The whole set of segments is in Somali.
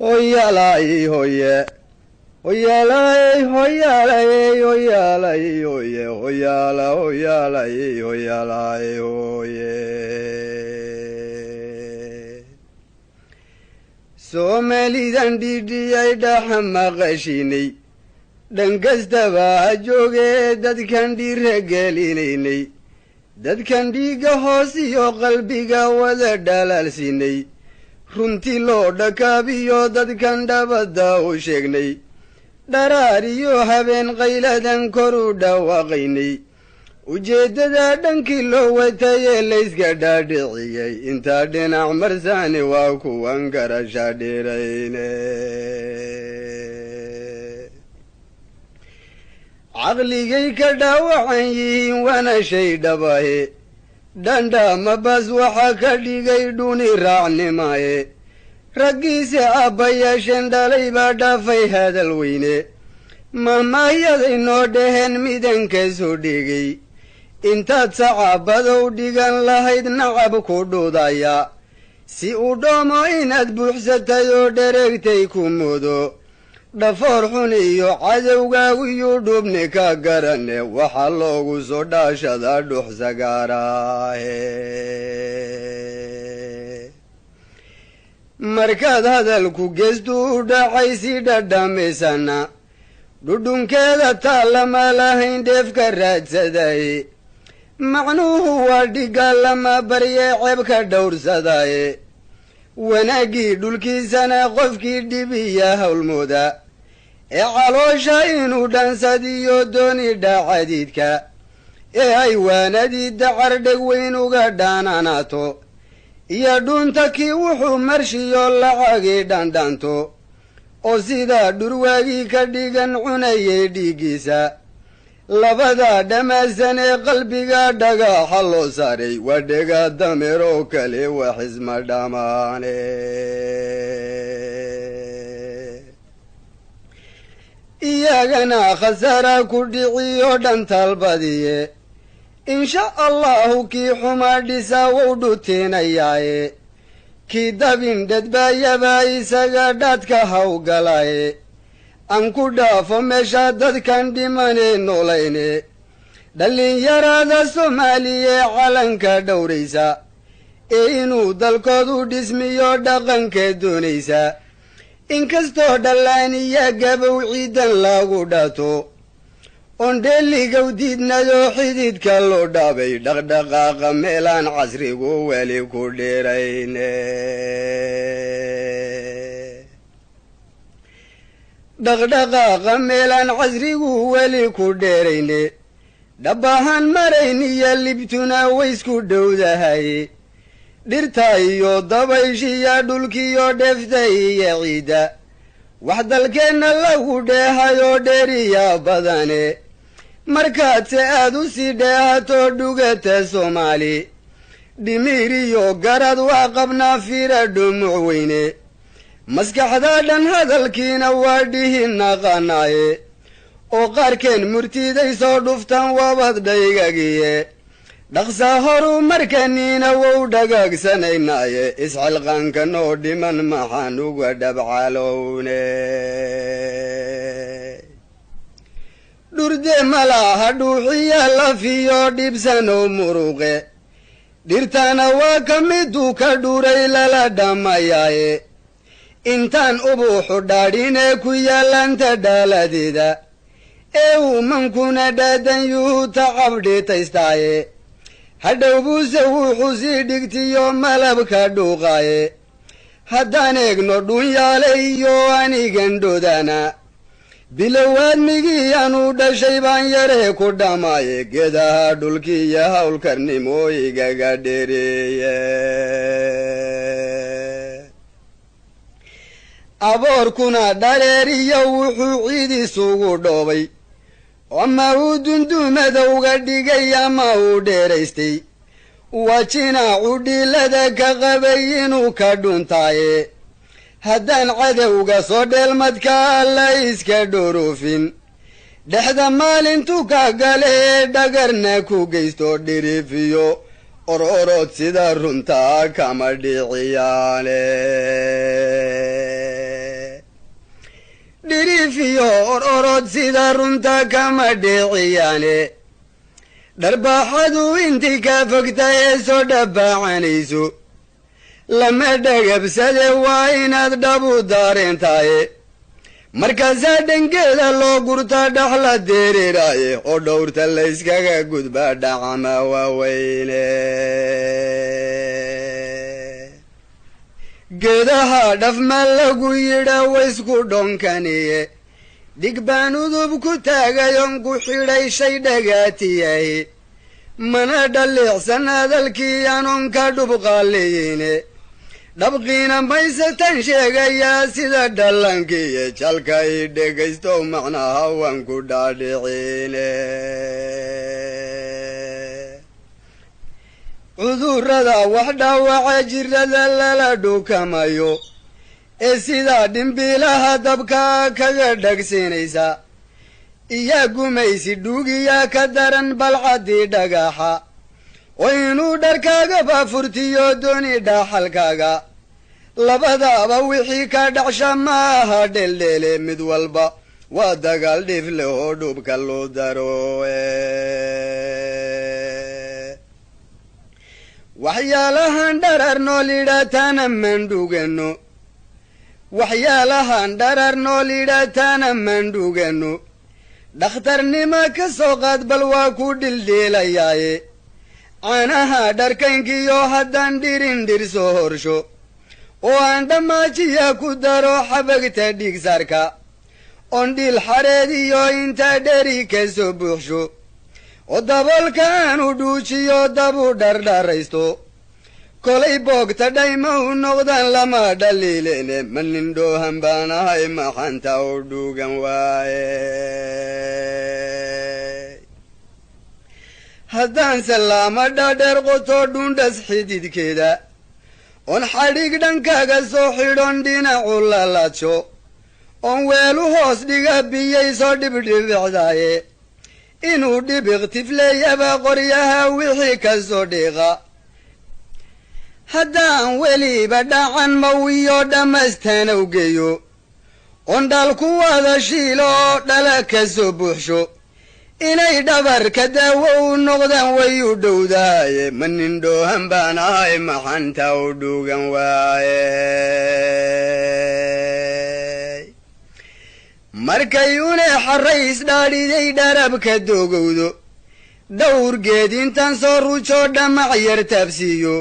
Hoyaalay hoye, hoyaalay hoyaalay hoyaalay hoye, hoyaala hoyaalay hoyaalay hoye. Soomaalidan dhidhiyay dhaxa maqashinay, dhan kastaba ha joogee, dadkan dhiira gelinaynay, dadkan dhiigga hoos iyo qalbiga wada dhalaalsinay, runtii loo dhakaabiyo dadkan dhabadda u sheegnay, dharaar iyo habeen qayladan kor u dhawaaqaynay, ujeeddada dhankii loo watayee layska dhaadhiciyey intaa dhinac marsaani waa kuwan garasha dhirayne. Caqligay ka dhaawacan yihiin waana shay dhabahe, dhandhaama bas waxaa ka dhigay dhuni raacnimaye. Raggiise aabbayaasheen dhalay baa dhaafay hadal weyne, mahmaahyaday noo dhaheen midanka soo dhigay, intaad sacaabadow dhigan lahayd nacab ku dhudaya si uu dhoomo, inaad buuxsatay oo dhereegtay ku mudo, dhafoor xun iyo cadowgaagu yuu dhubni ka garane, waxaa loogu soo dhaashadaa dhux sagaaraahe. Markaad hadalku geestu u dhacay si dhadhamisana, dhudhunkeeda taa lama lahayn dheefka raadsadaye, macnuhu waa dhigga lama barye ceebka dhowrsadaye. Wanaaggii dhulkiisana qofkii dhibiya howlmooda ee caloosha inuu dhansadiyo dooni dhaacadiidka ee ay waanadii dacar dheg weyn uga dhaananaato, iyo dhuunta kii wuxuu marshiyo lacagii dhandhanto oo sidaa dhurwaagii ka dhigan cunayay dhiiggiisa, labada dhamaasan ee qalbiga dhagaxa loo saaray waa dhega dameer oo kale, wax isma dhammaane. Iyagana khasaara ku dhiciyo dhan talbadiye, insha allahu kii xumaa dhisaa wou dhuteenayaaye, kii dabin dhadbaayaba isaga dhaadka hawgalaye. Aan ku dhaafo meesha dadkan dhimanee noolayne, dhallinyarada Soomaaliya calanka dhowraysa ee inuu dalkoodu dhismiyo dhaqanka doonaysa, inkastoo dhallaaniya gabow ciidan lagu dhato ondheeligow diidnayoo xididka loo dhaabay, dhaqdhaqaaqa meelaan casrigu weli ku dhirayne, dhaqdhaqaaqa meelaan casrigu weli ku dheerayne, dhabbahaan marayn iyo libtuna waysku dhowdahay, dhirta iyo dabayshiya dhulkiyo dheefta iyo ciidda wax dalkeenna lagu dheehayoo dheeriya badane. Markaad se aad u sii dheehato dhugata Soomaali, dhimiir iyo garad waa qabnaa fiira dhumuc weyne, maskaxda dhan hadalkiina waa dhihi naqanaaye, oo qaarkeen murtiday soo dhuftaan waabad dhaygagiye, dhaqsa horu markaniina wow dhagaagsanaynaye, isxilqaanka noo dhiman maxaan uga dhabcalowne? Dhurde malaha dhuuxiya lafiyo dhibsanow muruqe, dhirtana waa ka miduu ka dhuuray lala dhammayaaye, intaan ubuuxu dhaadhinee ku yaallanta dhaaladeeda ee uumankuna dhaadan yuhu tacabdhitaystaaye, hadhow buuse wuxuu sii dhigtiyo malabka dhuuqaaye. Haddaan eegno dhunyaale iyo anigan dhodana, bilowaadmigii anuu dhashay baan yaree ku dhamaaye, geedaha dhulkiiyo howlkarnimooyigaga dhereeye. Aboorkuna dhareeriyo wuxuu ciid isugu dhoobay, ama uu dundumadowga dhigay ama uu dheeraystay, waa jinaacu dhiilada ka qabay inuu ka dhuntaaye. Haddaan cadowga soo dheelmadka la iska dhorofin, dhexda maalintu ka gale dhagarna ku geysto, dhirifiyo ororod sida runtaa kama dhiciyaane. Qaarkood sida runta kama dhiciyaane, dharbaaxadu intii ka fogta ee soo dhabaacanayso lama dhagabsade, waa inaad dhabu daareentaaye. Markaasaa dhangeeda loo gurtaa dhaxla dereeraaye, oo dhowrta layskaga gudbaa dhacama waaweyne. Geedaha dhafma lagu yidha waysku dhonkaniye, dhig baan udub ku taagayon ku xidhay shay dhagaatiyay, mana dhaliicsan hadalkii anoon ka dhubqaaliyine. Dhabqiina maysatan sheegayaa sida dhalankiiyo jalka i dhegaysto, macnaha waan ku dhaadhicine. Cudurrada wax dhaawaca, jirada lala dhukamayo ee sidaa dhimbiilaha dabka kaga dhagsinaysa, iyaa gumaysi dhuugiyaa ka daran balcaddii dhagaxa, oo inuu dharkaagaba furtiyo dooni dhaxalkaaga. Labadaaba wixii ka dhacsha maaha dheeldheele, mid walba waa dagaal dhif leh oo dhubka loo daro. Waxyaalahan dharar nool idhaataana mandhugano, waxyaalahan dharar nool idhaataana mandhugano. Dhakhtarnimo ka soo qaad, bal waa ku dhildhiilayaaye. Caanaha dharkaynkiyo haddaan dhirin dhir soo horsho, oo aan dhammaajiya ku daro xabagta dhiigsarka, oon dhiil xareed iyo inta dheri ka soo buuxsho, oo daboolka aanu dhuujiyo dabu dhardharaysto, kolay boogta dhayma u noqdaan lama dhaliilene. Ma nin dhoohan baan ahay maxanta u dhuugan waaye? Haddaan salaama dhaadheer qoto dhuundhas xididkeeda, oon xadhig dhankaaga soo xidhon dhinacu lalajo, oon weelu hoos dhiga biyay soo dhibdhibicdaaye, inuu dhibiq tifleeyaba qoryaha wixii ka soo dhiiqa, haddaan weliba dhacan mawiyo dhammaystanow geeyo, oon dhal ku wada shiilo oo dhala ka soo buuxsho, inay dhabarka daawo u noqdaan way u dhowdaaye. Ma nin dhoohan baan ahay maxanta u dhuugan waaye? Markay une xarrays dhaadhiday dharabka doogowdo, dhowr geed intaan soo rujo dhamac yar taabsiiyo,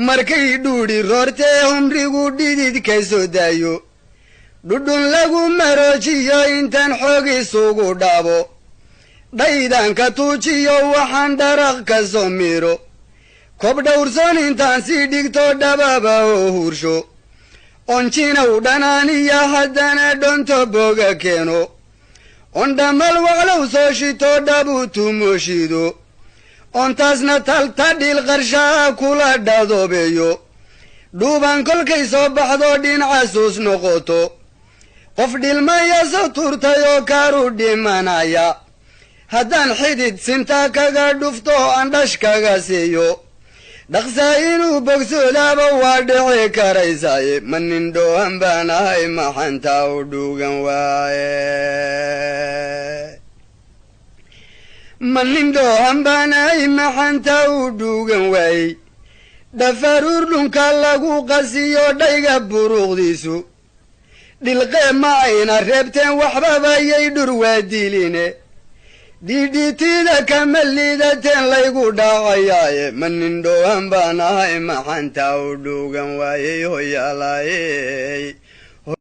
markay dhuudhi roortee humrigu dhidid ka soo daayo, dhudhun lagu maroojiyo intaan xoog isugu dhaabo, dhaydan ka tuujiyo waxaan dharaq ka soo miiro, kob dhowrsoon intaan sii dhigto dhababa oo huursho, oon jinow dhanaaniya haddana dhonto booga keeno, oon dhammal waqlow soo shito dhabu tumooshiido, oon taasna talta dhiil qarshaa kula dhadoobeeyo, dhuuban kolkay soo baxdo dhinacasuus noqoto, qof dhilmaya soo tuurtay oo kaaru dhimanaya, haddaan xidid sinta kaga dhufto andhash kaga siiyo, dhaqsaa inuu bogsoodaaba waa dhici karaysaaye. Ma nin dhoohan baan ahay maxanta u dhuugan waaye? Ma nin dhoohan baan ahay maxanta u dhuugan waayey? Dhafaruur dhunka lagu qasiyo dhayga buruuqdiisu dhilqee ma ayna reebteen, waxbaba yay dhur waa diline, dhidhitida kama liidateen laygu dhacayaaye. Ma nin dhoohan baan ahay maxanta u dhuugan waayey? Hoyaalaaye.